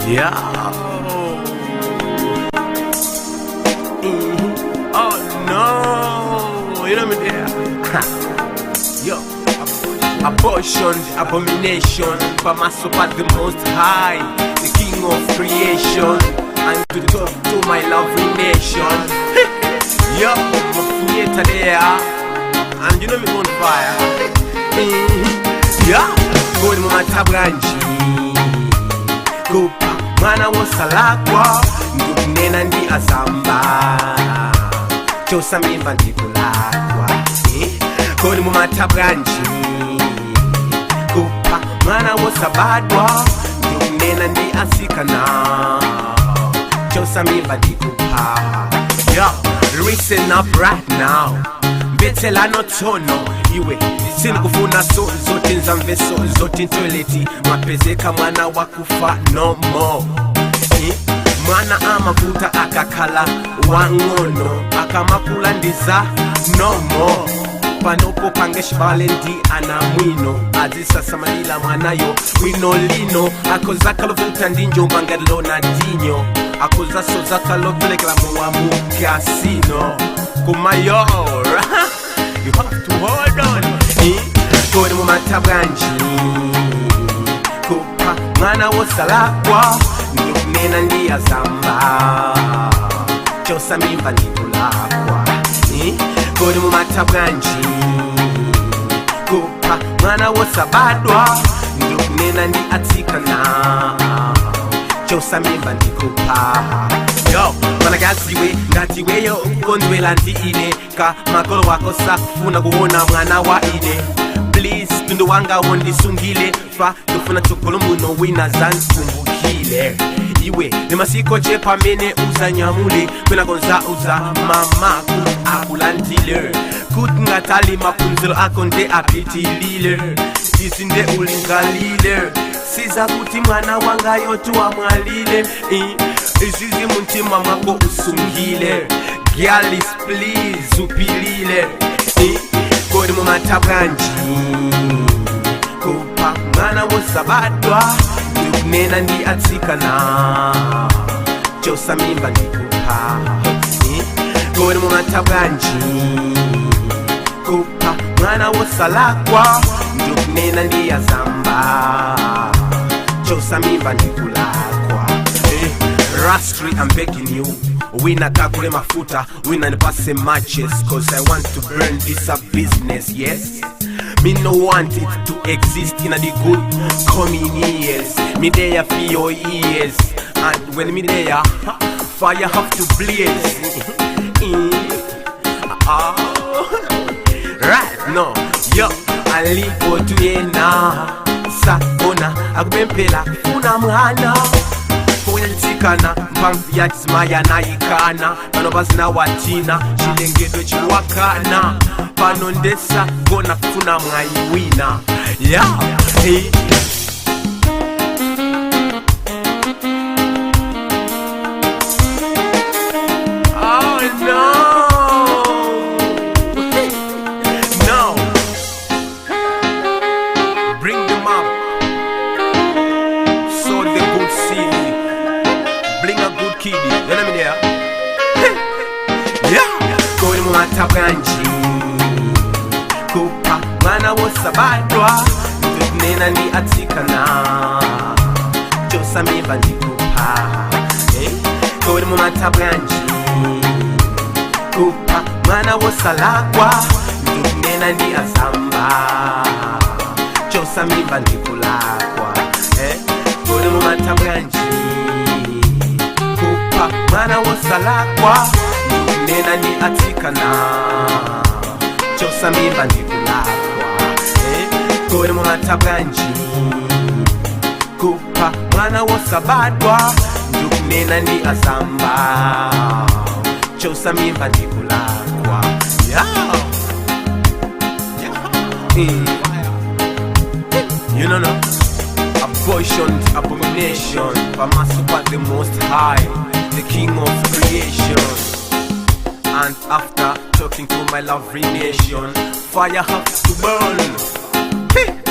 Yeah. Mhm. Oh no. You know me there. Yo. Abortion, abomination, Pamaso pa the most high, the king of creation, and to talk to my lovely nation. Yo, mafunyeta there, and you know me on fire. Mhm. Yeah, going mumatabwanji kupa mwana wosalakwa ndikunena ndi azamba chosamimba ndikulakwa, eh? Kodi mumathabwanji kupha mwana wosabadwa ndikunena ndi asikana chosamimba ndikupha. Yo, listen up right now, mbetselano tsono iwe sinikufuna so zoti nzamveso zoti ntoileti mapezeka mwana wakufa no more, eh? Mwana amavuta akakhala wang'ono akamakula ndiza no more panopo pangeshibale ndi ana mwino azisasamalila mwanayo wino lino akozakalovuta ndi njomba ngati Ronaldinho akozasozakalotelekela mowa mu kasino kumayor. You have to hold on, eh? Kodi mumathabwanji kupha mwana wosalakwa ndikunena ndi azamba chosamimba ndikulakwa, eh? Kodi mumathabwanji kupha mwana wosabadwa ndikunena ndi atsikana chosamimba ndikupha. Yo mwanakaziwe ngatiweyo ukondwela ndi ine ka makolo wako sakufuna kuona mwana wa ine, please tundu wanga wondisungile fa ndofuna tsogolo muno wina zankumbukile iwe ni masiko pamene uzanyamule kwena konza uza mama kuti akulandile kuti ngatali maphunziro ako nde apitilile izi nde ulingalile siza kuti mwana wanga yotu wamwalile, eh, izizi muntima mwako usungile. Gyalis, please upilile, eh, kodi mumathabwanji kupha mwana wosabadwa ndikunena ndi atsikana chosamimba ndikupha, eh? Kodi mumathabwanji kupha mwana wosalakwa ndikunena ndi azamba chosamimba ndikulakwa, eh? Rastri, I'm begging you, wina kakule mafuta wina nipase matches, 'cause I want to burn this a business. Yes, me no want it to exist in a the good coming years. Me there for your ears, and when me there, fire have to blaze. Ah. Right no yo alipo tuyena sakona akupemphera funa mwana kunyalitsikana mphamvu ya tizimaya nayikana pano pasina watina chilengedwe chiwakana pano ndesa gona kufuna mwayi wina yeah. Hey. Oh no. No. Bring them up. So the good seed. Bring a good kid. You know me there? Yeah. Kodi mumathabwanji kupha mwana wosabadwa ndikunena ndi atsikana chosamimba ndikupha, eh? Kodi mumathabwanji kupha mwana wosalakwa ndikunena ndi azamba chosamimba ndikulakwa, eh? Kodi mumathabwanji kupha mwana wosalakwa ndikunena ndi atsikana chosamimba ndikulakwa, eh? Kodi mumathabwanji kupha mwana wosabadwa ndikunena ndi azamba chosamimba ndikulakwa, yeah. Yeah. You know no abortion, abomination, Pamasupa the most high, the king of creation. And after talking to my lovely nation, fire has to burn. Hey.